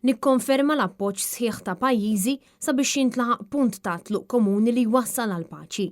Nikkonferma l-appoġġ sħiħ ta' pajjiżi sabiex jintlaħaq punt ta' tluq komuni li jwassal għall-paċi.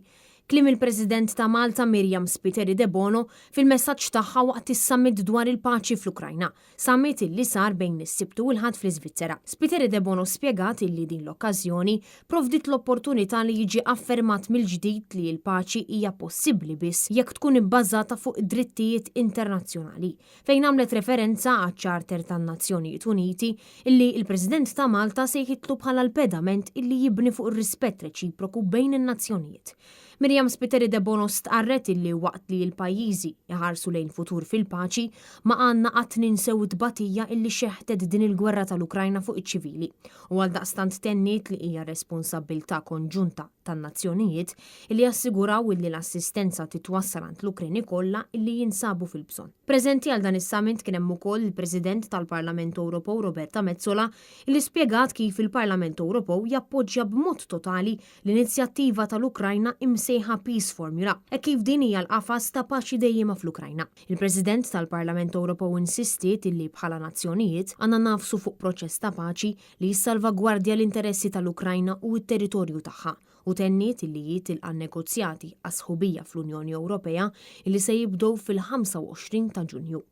Kliem il-President ta' Malta Myriam Spiteri Debono fil-messaġġ tagħha waqt is-summit dwar il-paċi fl-Ukrajna, summit illi sar bejn is-Sibt u l-Ħadd fl-Iżvizzera. Spiteri Debono spjegat illi din l-okkażjoni provdiet l-opportunità li jiġi affermat mill-ġdid li l-paċi hija possibbli biss jekk tkun ibbażata fuq drittijiet internazzjonali, fejn għamlet referenza għaċ-Charter tan-Nazzjonijiet Uniti illi l-President ta' Malta sejħitlu bħala l-pedament illi jibni fuq ir-rispett reċiproku bejn in-nazzjonijiet. Myriam Spiteri Debono stqarret illi waqt li l-pajjiżi jħarsu lejn futur fil-paċi, ma għandna qatt ninsew it-tbatija illi xeħtet din il-gwerra tal-Ukrajna fuq iċ-ċivili u għaldaqstant tenniet li hija responsabbiltà konġunta tan-nazzjonijiet illi jassiguraw illi l-assistenza titwassal għand l-Ukreni kollha illi jinsabu fil-bżonn. Preżenti għal dan is-summit kien hemm ukoll il-President tal-Parlament Ewropew Roberta Metsola illi spjegat kif il-Parlament Ewropew jappoġġja b'mod totali l-inizjattiva tal-Ukrajna imsejħa Peace Formula, hekk kif din hija l-qafas ta' paċi dejjiema fl-Ukrajna. Il-President tal-Parlament Ewropew insistiet illi bħala nazzjonijiet għandna nagħfsu fuq proċess ta' paċi li jissalvagwardja l-interessi tal-Ukrajna u t-territorju tagħha u tenniet illi hi tilqa' n-negozjati għas-sħubija fl-Unjoni Ewropea illi se jibdew fil-25 ta' Ġunju.